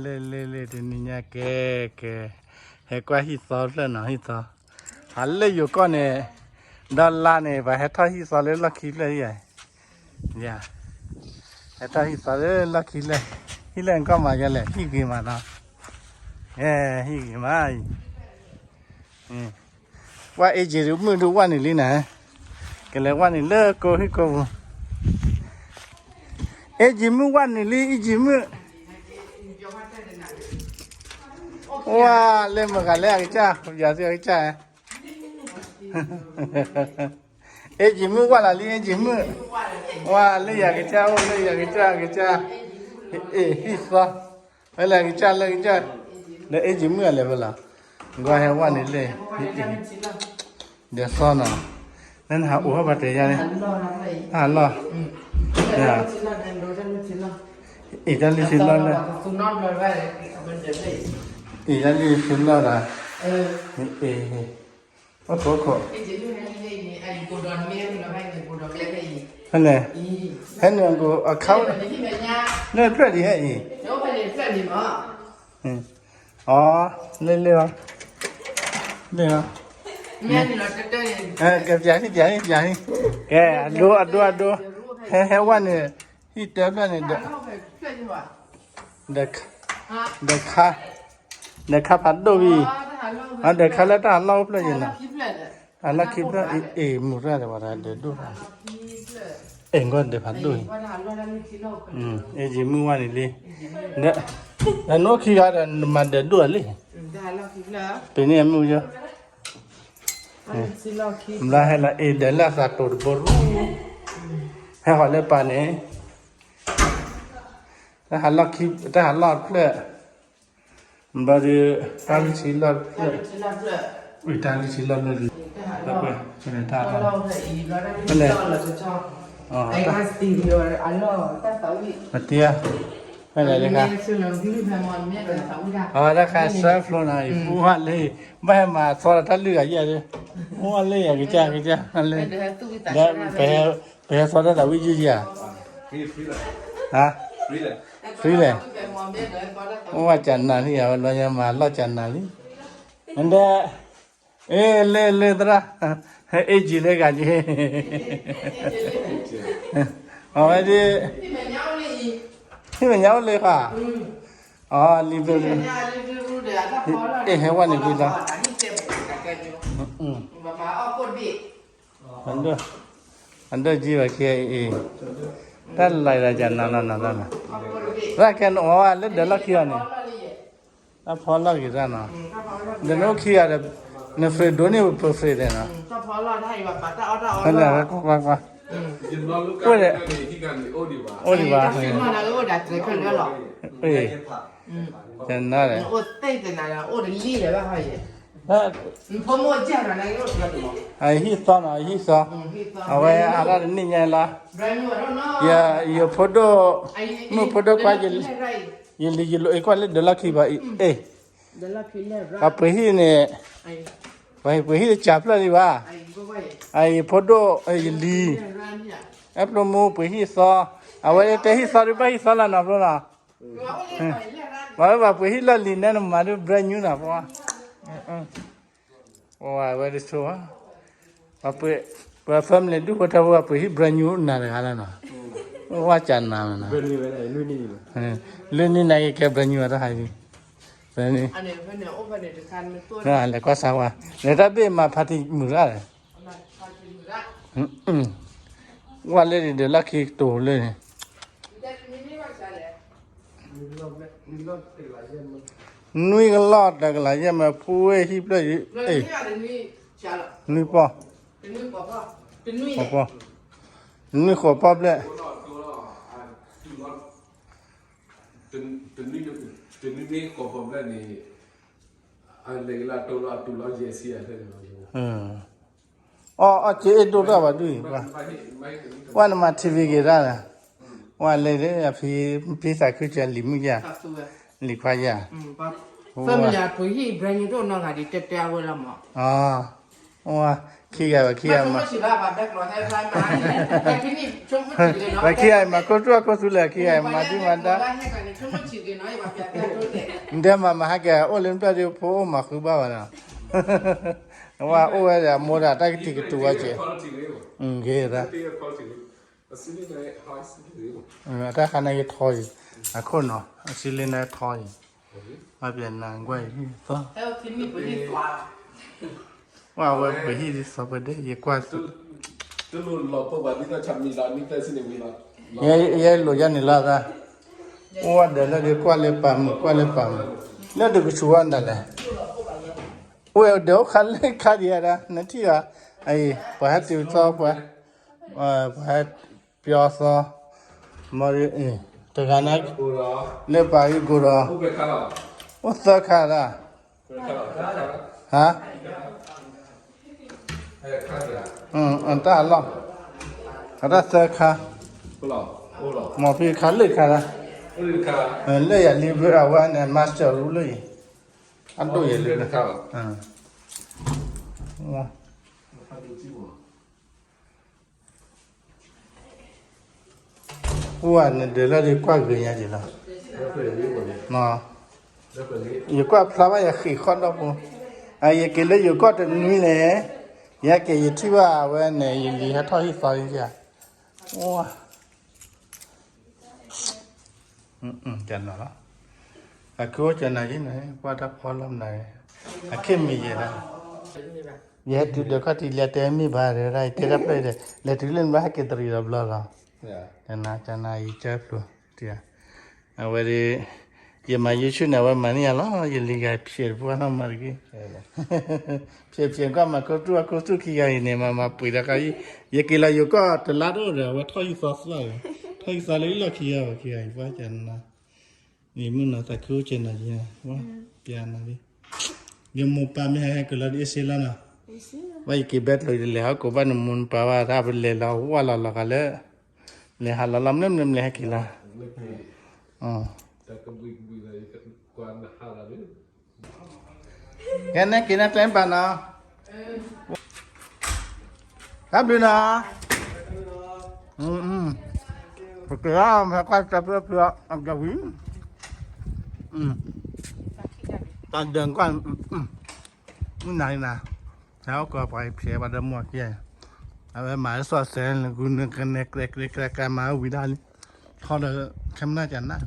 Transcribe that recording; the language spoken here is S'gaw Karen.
လ့လ့လ့ တနံၤညါကဲ ကဲ ဟဲကွၢ်ဟံၣ်သီဖျၢၣ်နီၤ ဟံၣ်သီ, အလၢယိၤကီၢ်န့ၣ် ဒီးလါန့ၣ် ပှၤဟဲထီၣ်ဟံၣ်သီလၢလီၢ်ခံဖျၢၣ်ဧါ, ယၤ ဟဲထီၣ်ဟံၣ်သီလၢလီၢ်ခံဖျၢၣ်, ဟံၣ်လၢနကီၢ်မၤယဲလဲၣ် ဟံၣ်ဂ့ၤမးနီၤ, ဟဲ ဟံၣ်ဂ့ၤမးအံၤ ဝဲအ့ၣ်ကၠံးမုၣ်ဒုးဝဲနုာ်လံနၤ, ကလဲၤဝဲနုာ်လၢကိးဟံၣ်ကိးပူၤ, အ့ၣ်ကၠံးမုၣ်ဝဲနုာ်လံ အ့ၣ်ကၠံးမုၣ်, ဝဲလၢမဂၤလၢအကစၢ် ပယီၤသုအကစၢ်, အ့ၣ်ကၠံးမုၣ်ဝဲလီၤလံ အ့ၣ်ကၠံးမုၣ်, ဝဲလၢယၤကစၢ်အိၣ်လၢယၤကစၢ်ကစၢ်, အ့ၣ်ဟံၣ်သီ ဖဲလဲၣ်ကစၢ်လၢကစၢ်, လၢအ့ၣ်ကၠံးမုၣ်အလဲၤဖဲလဲၣ်, ကွၢ်ဟဲဝဲနုာ်လံ, ဒီးသီနီၤ, လၢနဟးအိၣ်ဟဲပှၤတဲယၤန့ၣ်, တၢ်လီၢ်, အ့ၣ်တၢ်လုၢ်ထံလီၢ်လၢ, အ့ၣ်တၢ်လုၢ်ထံလီၢ်လၢ, အ့ၣ်တၢ်လုၢ်ထံလီၢ်ဒီး, အ့ၣ်, အိၣ်ခိးခိး ဖဲလဲၣ်, ဖဲန့ၣ်အကိးအခါ, လၢဖျၢၣ်ဒံးဟဲအံၤ, အီ, လ့လ့လီၤ, လ့လီၤ, ကပျးဟံၣ်ပျးဟံၣ်ပျးဟံၣ်, ကဲ အဒိအဒိအဒိ, ဟဲဟဲဝဲန့ၣ်, ဟံၣ်တၢဖျၢၣ်န့ၣ်, ဒီးခါ, ဒီးခါဖးဒိၣ်ဝံၤ, ဒီးခါလၢတၢ်ဟးလီၢ်အိၣ်ဖျၢၣ်ယံၤနီၤ, တၢ်လီၢ်ခံဖျၢၣ်, အ့ၣ် မုာ်တၢ်ဒီးပှၤတၢ်ဒဲးဒိၣ်, အ့ၣ် ကွၢ်ဒဲးဖးဒိၣ်အံၤ, အ့ၣ် ယံၤမုၢ်ဝါန့ၣ်လံ, ဒီးနအိၣ်ခံဂၤဒီးနမၤဒဲးဒိၣ်လံ, ပ့ၤန့ၣ်အမုၢ်ယီ ဘျီဟဲလီၤအ့ၣ်ဒဲးလၢအသးတိၤတဘိရူ, ဟဲဃီၤလၢပၢ်န့ၣ်, တၢ်ဟးလီၢ်ခံ, တၢ်ဟးလီၢ်တဖျၢၣ်, ဘျီဒီး, တၢ်လုၢ်ထံလီၢ်တဖျၢၣ်, တၢ်လုၢ်ထံလီၢ်လၢ, ဖဲလဲၣ်, မတၤ, ဖဲလဲၣ်တခါ, အဝဲတၢ်ခါဆၢဖျိနီၤ ယဖိဝဲလၢ, ဘၣ်ဟဲမၤသီဒီးတၢ်လုၢ်ဂၤယဲၢ်, အိၣ်ဝဲလၢယၤကစၢ်ကစၢ်လၢ, ဒီး, ပဟဲသီတၢ်သးဝံၣ်ယုၢ်ယၤ, ဟါ, free လဲၣ်, အိၣ်ဝဲကနၤလံ ယၤဝဲလီၤယၤမၤလီၢ်ကနၤလံ, ဒီး, အ့ၣ် လ့လ့သရၣ်, အ့ၣ်ကၠံးလၢဂၤက့ၤ, အဝဲဒ်, ဟံၣ်မဲာ်ညါအိၣ်လၢဃီ, အီ လံဘျီ, အ့ၣ် ဟဲဝဲန့ၣ်ဘျီလီၤ, အဒိၣ်ကံဘၣ်ခံအံၤ, တၢ်လၢယၤကနၤလီၤနၤသၢနၤ, သရၣ်ကဲနအီဝဲလၢဒၢးလီၢ်ခံအီၤန့ၣ်, တၢ်ဖီလီၢ်ဂ့ၤသၣ်နီၤ, ဒီးနအိၣ်ခံဂၤဒီး, န free ဒိၣ်န့ၢ်ပ free ဒဲးနီၤ, ဖဲလဲၣ်, ကွၢ်ကွၢ်ကွၢ်, အိၣ်ဒံးဘၣ်, အဟံၣ်သီနီၤ အဟံၣ်သီ, အဝဲအါထီၣ်တနံၣ်ညါလီၤ, ယဖိဒိၣ်, မုၣ်ဖိဒိၣ်ခွါ, ယလံၤယလိာ်အံၤကွၢ်လၢဒၢးလီၢ်ခံဘၣ်အံၤ, ပှၤပှ့ၤဟံၣ်န့ၣ်, ပှၤပှ့ၤဟံၣ်တစှၤဖျၢၣ်လံဘၣ်, ယဖိဒိၣ်ယလံၤ, အဲၣ်ဖျိမူပှ့ၤဟံၣ်သီ, အဝဲတဲဟံၣ်သီဒုးဘၣ်ဟံၣ်သီလီၤနီၤဖျိနီၤ, ပှၤဝဲပှၤပှ့ၤဟံၣ်လီၢ်လံၤနဲနမၤဒုး brand new နီၤဖျိ, ဝဲတဆိ, ပှၤ family ဒူၣ်ဖိထၢဖိပှ့ၤဟံၣ် brand new နၤတဂၤလီၤနီၤ, ဝဲကနၤမနီၤ, လွံၢ်နံၣ်နၤက့ၤကဲ brand new အတၢ်ဟးဂံၢ်, လဲၤကွၢ်စးဝါ, လဲၤတၢ်ဘ့ၣ်မၤ party မုာ်ရၣ်လဲၣ်, ဝဲလၢဒၢးလီၢ်ခံကတိၤလၢန့ၣ် နွံကလီၢ်တကလးယဲၢ်မၢ ဖူဝဲဟံၣ်ဖျၢၣ်, နွံပီၢ်, နွံဃိးပီၢ်ဖျၢၣ်, အီၣ်အီၣ်က့အ့ၣ်ဒိၣ်တၢ်ဘၣ်ဒုးအံၤ, ဝဲနမၤ TV ဂ့ၤတၢ်လၢ, ဝဲလဲၤလၢအဖံ, ဖံသးခုကဲလံၤမုၣ်ယါ, လံၤခွါယါ, အ ဝါ, ခံဂၤဘၣ်ခံဂၤမၤ, ဘၣ်ခံဂၤမၤခိၣ်သူၣ်အခိၣ်သူလၢခံဂၤမၤဒံမၤဒါ, နတဲမၤမၤဟဲက့ၤအိၣ်လၢနပျၢ်ဒုးဖိအိၣ်မၤဃုဘၣ်ဘၣ်နီၤ, ဝါအိၣ်ဝဲဒီးအမိၢ်ဒီးတၢ်ကတံၤကတူၤဝဲက့ၤ, ဂ့ၤဒၣ် အတၢ်ခါန့ၣ်ကထီအံၤ, အခိၣ်နီၤ အစံလ့န့ၣ်ထီအံၤ, ဘၣ်ပျဲနၤကွၢ်အံၤသီ, ဝဲအဝဲပဟံၣ်သီပှဲၤဒဲး ယကွၢ်, ယဲလိာ်ယၤန့ၣ်လီၤသး, အိၣ်ဝဲဒီးလၢဒုးကွၢ်လၢပာ်မုာ် ကွၢ်လၢပာ်မုာ်, လၢဒုးကဆူးဝဲဒၣ်လဲၣ်, အိၣ်ဝဲဒီးအိၣ်ခါလၢခါဒံးဒၣ် နထံၣ်ဧါ, အံၤ ပှၤဟဲတုၤသီပှၤ, ပှၤဟဲပျီသီ, မ့ၢ်တဂၤန့ၣ်, လၢပာ်ဂ့ၤကိးဒီး, အိၣ်သၢခါဒၣ်, ဟါ, အတၢ်အလီၢ်, အတၢ်သၢခါ, မ်ဖံခါလၢခါဒၣ်, လၢယၤလံဘၢအဝဲန့ၣ် master ရူလၢအံၤ, အဒိၣ်ယဲလံ, ပူၤဧါ နဒုးလၢဒုးကွၢ်ဂ့ၤညါက့ၤလီၤ, ယကွၢ်ဖျါဘၣ်ယဃံးဃီၣ်ဒီဖိ, ယက့ၤလၢယိၤကီၢ်တနွံန့ၣ်, ယဟဲက့ၤယထံၣ်ဘၣ်အဝဲန့ၣ် ယလံၤဟဲထီၣ်ဟံၣ်သီယါ, ဝါ ကနီၤလီၤ, အခိၣ်ကနၤယံၤန့ၣ် ကွၢ်တၢ်ဖီလီၤမနၤ, အခဲမံၤယဲဒၣ်, ယဟဲတုၤဒီးခီၣ်ထံးလၢတဲမ့ၢ်ဘၣ်ဒီး ယတဲတၢ်ဖျၢၣ်ဒီး လဲၤတုၤလၢနဘၣ်ဟဲက့ၤတရံးဒီးဘျီလီၤ, ကနၤကနၤယကၢဖျိ, အဝဲဒီး, ယမၤ YouTube န့ၣ် အဝဲမၤန့ၢ်ယၤလီၤ, ယလံၤဂၤဖျဲးတပှၢ်နီၢ်မၤတဂ့ၤ, ဖျဲးဖျဲးကွၢ်မၤခိၣ်သူၣ်အခိၣ်သူၣ်ခံဂၤအံၤန့ၣ် မၤမၤပှ့ၤတၢ်ခါအံၤ, ယက့ၤလီၤယိၤကီၢ်တလါတအိၣ်ဒီး အဝဲထီၣ်ဟံၣ်သီသီ, ထီၣ်ဟံၣ်သီလၢအလီၢ်ခံဂၤဘၣ်ခံဂၤအံၤ ပှၤကနၤ ယမုၢ်နီၤသးခုအိၣ်ကဲနၤယံၤ, ပျါနၤလံ, ယမိၢ်ပၢ်မ့ၢ်ဟဲဟဲက့ၤလီၤဒ်အ့ၣ်စ့လီၤနီၤ, ဝဲယက့ၤဘဲကျိၤယလဲၤဟီၣ်ကိးဘၣ်နမိၢ်နပၢ်ဘၣ် တၢ်ပလဲၤလီၤဝၢ်လီၤလီၤဂာ်လၢ, လဲၤဟးလီၤလီၤမနုၤမနုၤမနုၤဟဲက့ၤလီၤ, ကဲနဲက့ၤနဲကျဲဘၣ်နီၤ, တၢ်ဘျုးနီၤ, ပက့ၤလီၤ ဟဲကွၢ်တၢ်ဖျၢၣ်ဖျၢၣ်အကဝံၤ, တၢ်ဒၢးကွၢ်, မုၢ်နၤနၤ, ဟဲအိၣ်ကီးပှၤဖျဲးဘၣ်ဒီးမိၢ်ခံဂၤ, အဝဲမၤလၢစီၤစဲး နဂုနကနဲကျဲကျဲကျဲကျဲမၤဝံၤဒၣ်လံ, ထီဒီး ခဲမနၣ်ကနၣ်